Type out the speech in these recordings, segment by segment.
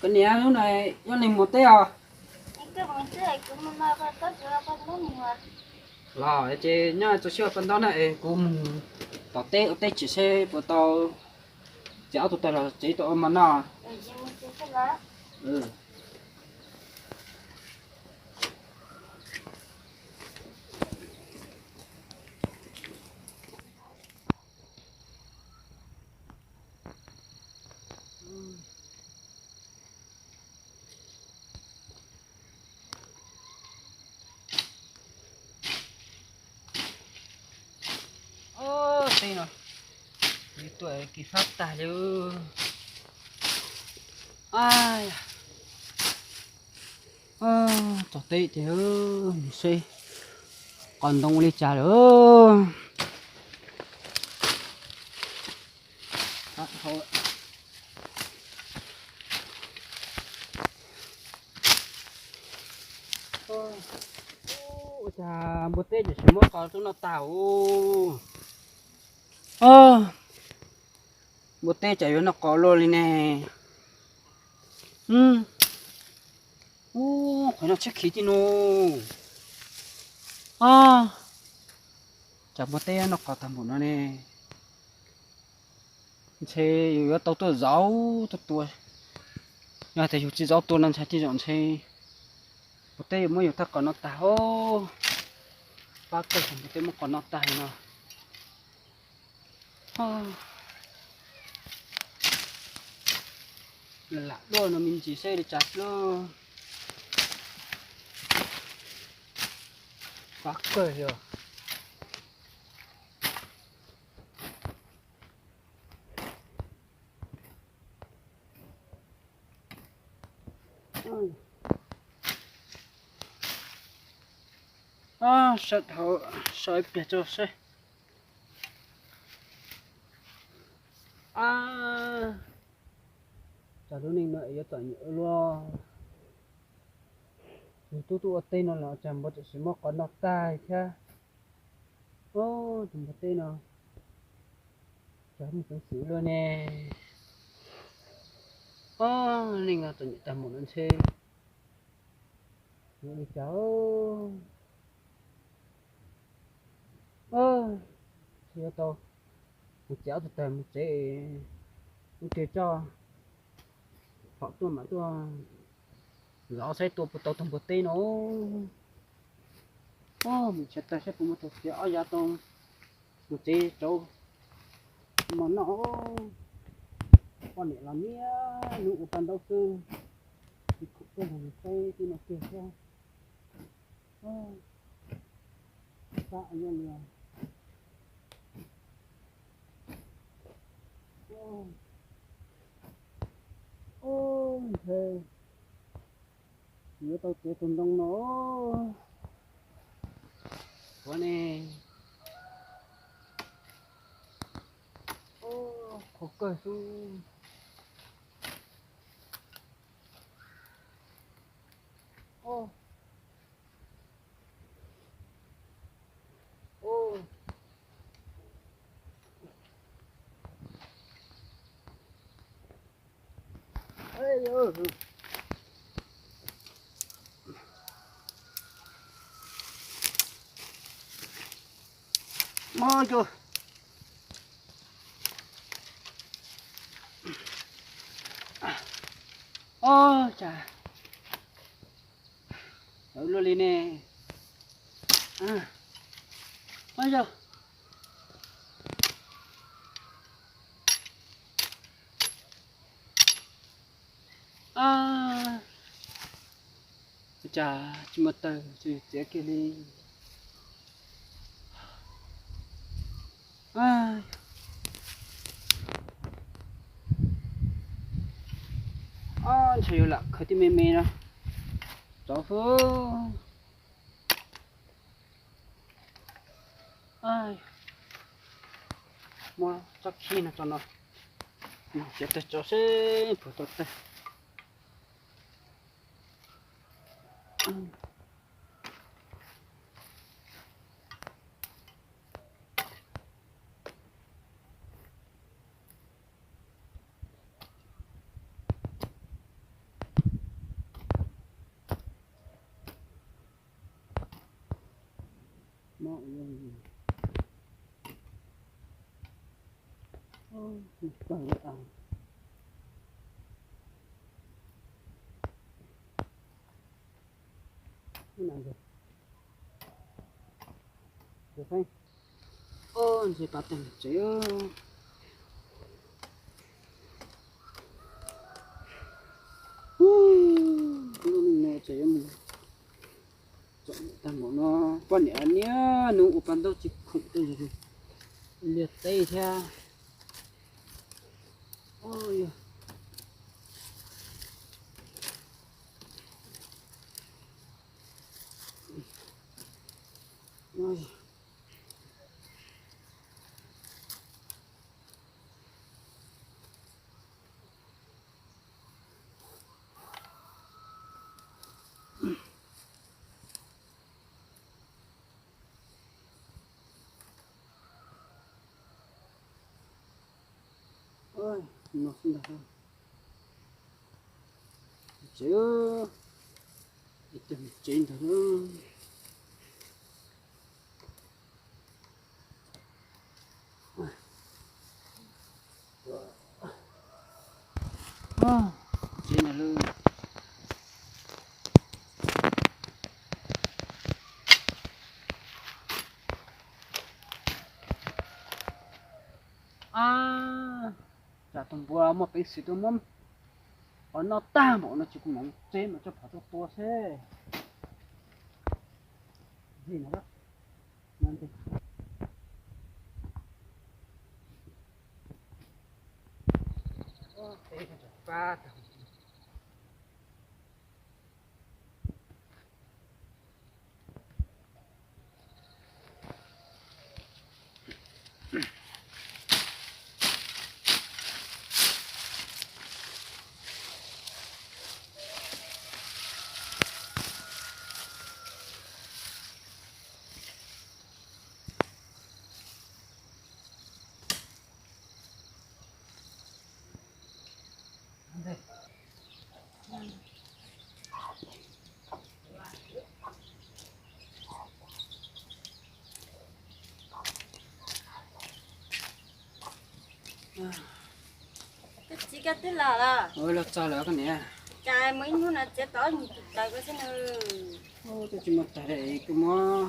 Koj niam, hnub no yog leej mus teb os? Los ces nyob txog sij hawm koj ntaub na es kuv mus tom teb ua teb tsim seb puas tau txiav ob tug taws los tsev tau ua mov noj. Teb no tuaj kis fab tag li. Txog teb ces seb qos ntoo ua li cas lawm. Ua cas npua teb ces tsis muab qos tuaj noj tag ua. Npua teb cas yuav noj qos luaj li ne. Ub, qhov no tsheb khiv tij nus. Cas npua teb noj qos tag npaum no ne. Ntshe yus yuav tau tuaj zov tuaj tua. Yog tias yus tsis zov tua no ntshai tej zaum ntshe npua teb yuav muab yus thaj qos noj tag os. Pab kawg npua teb muab qos noj tag li no. Lam duaj no me ntsis seb li cas xwb. Pab kawg li os. Sawv dhau, sawv ib pliag tso seb. Cas lub neej no yuav txom nyem ua luaj. Yus twb tuaj ua teb no los cas npua tseem sim muab qos noj tag thiab. Tus npua teb no cas muaj peev xwm luaj ne. Neej no txom nyem tag mus no ntshe yuav li cas. Ntshe yuav tau mus txiav ob tug taws mus tsev, mus tsev tso, phom tuaj mam tuaj zov saib tua puas tau tus npua teb no. Mus txiav taws saib puas muaj tau txiav ob yav tau mus tsev rau mov noj. Poj niam los niaj hnub ua paj ntaub xwb, tsis khoom tuaj nrog yus saib tej no kiag thiab. Sab nyob li. Ntshe yuav tau txiav tus ntoo no. Ua ne, qhov kawg xwb. Ob, cas tawv luaj li ne. Ob, yog. Cas tsis muaj taws, txiav kiag li. Ob, ntshe yuav lam khaws tib me me no. Txov xwb. Muab tsob khib no tso no, txiav taws tso seb puas tau taws. Ntshe pab tag tsev. Tsev yuav mus txom nyem tag npaum no, poj niam niaj hnub ua paj ntaub tsis khoom tej, liaj teb thiab. Tsev, tsev ntag. Tsev ntag lauj. Tsam tus npua muaj peev xwm tuaj muab qhov noj tag npaum no ces kuv mam tsev mam coj phom tuaj tua seb. Koj txiv, koj twb los los? Los txog lawm koj niam. Cas mus ib hnub no txiav tau ob nyuag tus taws ko xwb na. Twb tsis muaj taws li, koj muab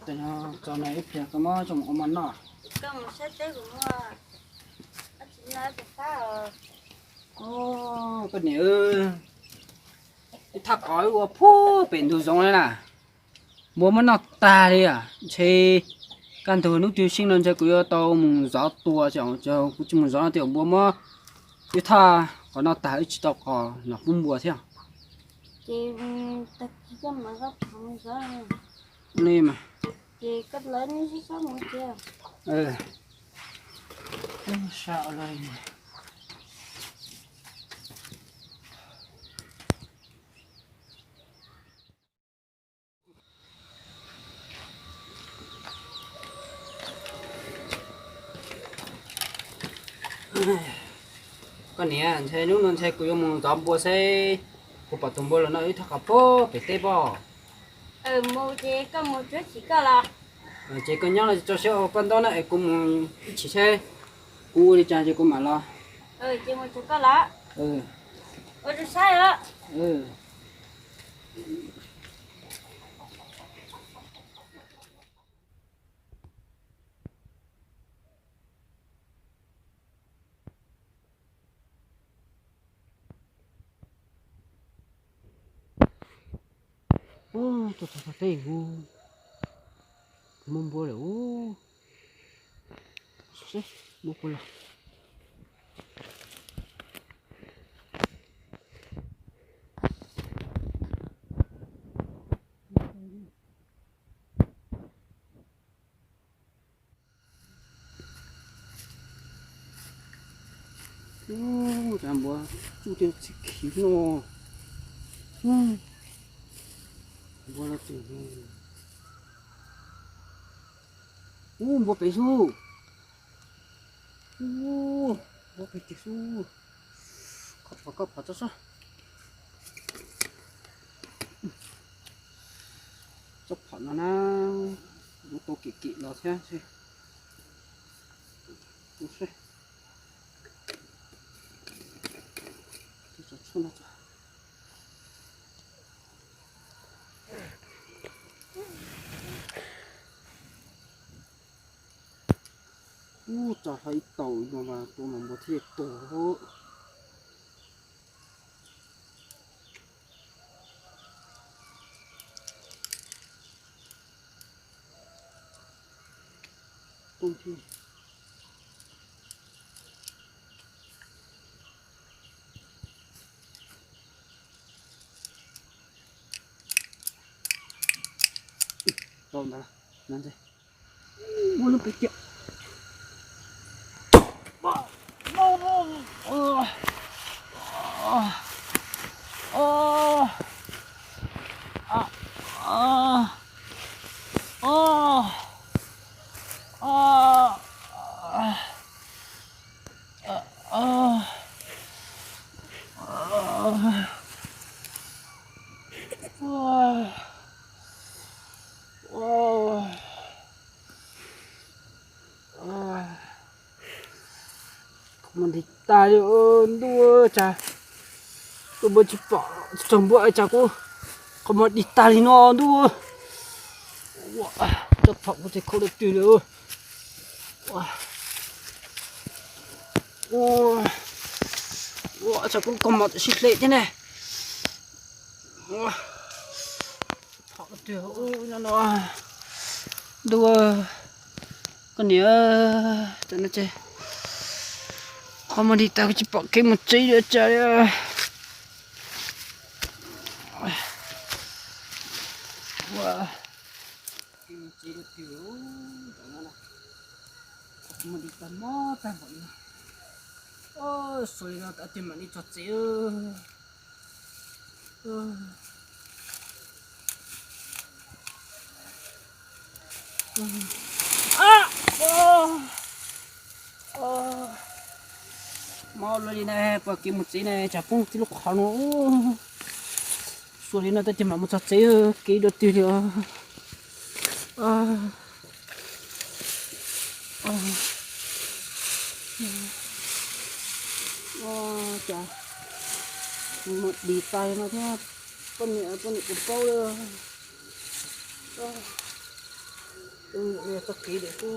tej no tso no ib pliag koj muab coj mus ua mov noj. Koj mus saib teb kuv muaj dab tsi noj ib pliag fab os. Koj niam, ib thaj qos wb ua puag pem ntug zoov li na. Npua muab noj tag li. Ntshe kaj ntug hnub twg seej no ntshe kuv yuav tau mus zov tua, kuv tsis mus zov no tias npua muab ib thaj qos noj tag, wb tsis tau qos los pub npua thiab. Ces tag kis koj mam zov qos mus zov. Li mas. Ces koj lawv neb sib sab mus tiag. Sa los. Koj niam, ntshe hnub no ntshe kuv yuav mus zov npua seb kuv pom tus npua los noj ib thaj qos puag pem teb pob. Mus ces koj mus tsuav chim koj los. Ces koj nyob los tso siab ua paj ntaub na es kuv mus ib chim seb kuv ua li cas ces kuv mam los. Ces mus tsuav koj los. Ua rau saib os. Tuaj txog teb kuv muaj npua lawm. Seb npua puas los. Ua cas npua tsuj tej txiv khiv no. Npua los tseem, ub, npua pem xwb. Ub, npua pem tim xwb. Koj phom, koj phom txog sab. Txoj phom no na, mus tua kim kim los thiab. Ub, tso hlo ib taus no mas tua mas npua thiaj tuag. Tau ntawd, muaj lub pem kiag. Kho mob nti tag li ntuj, tsam kuv npua tsis pom tsob npua, tsam kuv kho mob nti tag li no ntuj. Ua, cov phom kuv tsis kho dua twg li. Ua, tsam kuv kho mob sib hle thiab ne. Ua, phom dua twg no no. Ntuj, koj niam, tam no ces kho mob nti tag kuv tsis pom kev mus tsev li tsam li. Ua, kev mus tsev dua twg, tam no na, kho mob nti tag mob tag npaum li no. Ua, suav li no tab sis mam li txog tsev. Mob lawm li na, pom kev mus tsev na, tsam poob tib lub qhov no. Suav li no tab sis mam mus txog tsev, kev dua twg li os. Cas mus dim tas li no thiab, poj niam poj niam puas paub li. Tus niam txoj kev lawm xwb.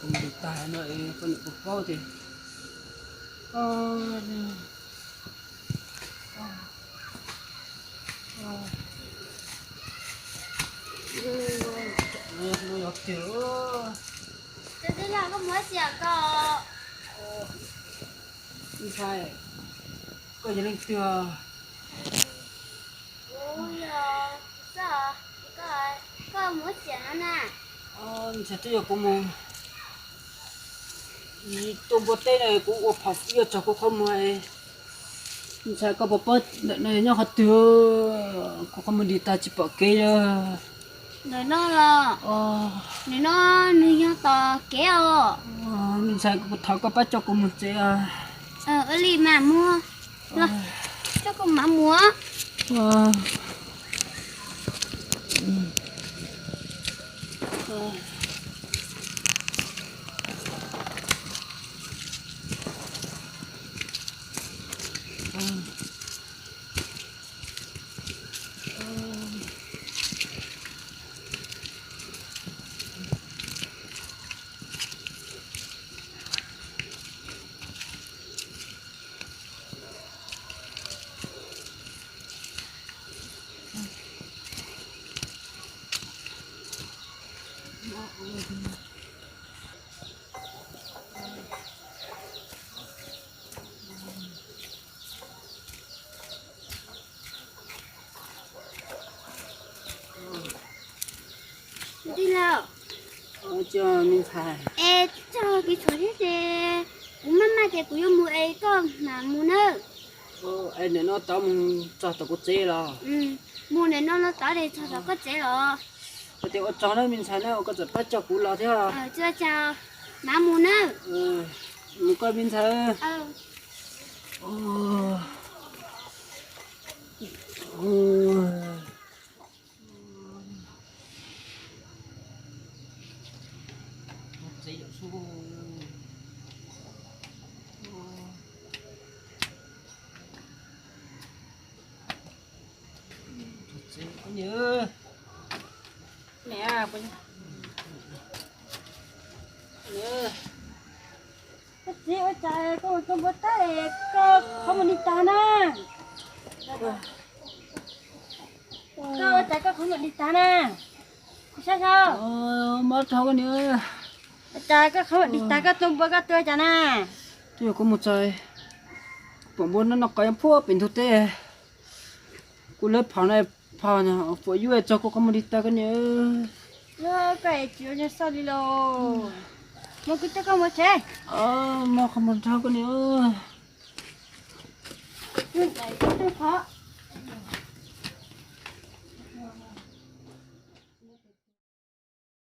Dim tas no poj niam puas paub tias. Tus tij laug, koj mus ua tsi ko? Ntxhais, koj yog leej twg? Kuv yog Xab. Koj, koj mus ua tsi no na? Ntxhais, twb yog kuv mus tua npua teb na, kuv ua phom ib txog kuv qhov muag. Ntxhais, koj puas paub ntawm no nyob qhov twg? Kuv qhov muag dim tas tsis pom kev li. Ntawm no los? Ntawm no nws yog tom kev os. Ntxhais, kuv thov koj pab coj kuv mus tsev. Ua li mas mus, los, coj kuv mam mus. Tij laug, es txog kev tshuav thiab ces kuv maj maj ces kuv yuav mus es koj mam mus nawb. Es nim no tod mus txog tom kuv tsev los? Mus nim no los tod es txog tom koj tsev los? Ua tias ua tsaug na me ntxhais na, koj txawm pab coj kuv los thiab. Tsis ua cas, mam mus na. Mus koj me ntxhais. Koj txiv, ua cas koj mus tua npua tag es koj qhov muag dig tag na? Koj ua cas koj qhov muag dig tag na? Kuv saib saib. Mob dhau koj niam. Ua cas koj qhov muag dig tag, koj tua npua koj tua cas na? Twb yog kuv mus txog pom npua noj noj qos nyob puag pem ntug teb. Kuv lawv phom na, phom fuam yuj txog kuv qhov muag dig tag koj niam. Koj tsis ua xoj li los. Mus kuv coj koj mus tsev. Mob qhov muag dhau koj niam. Qhov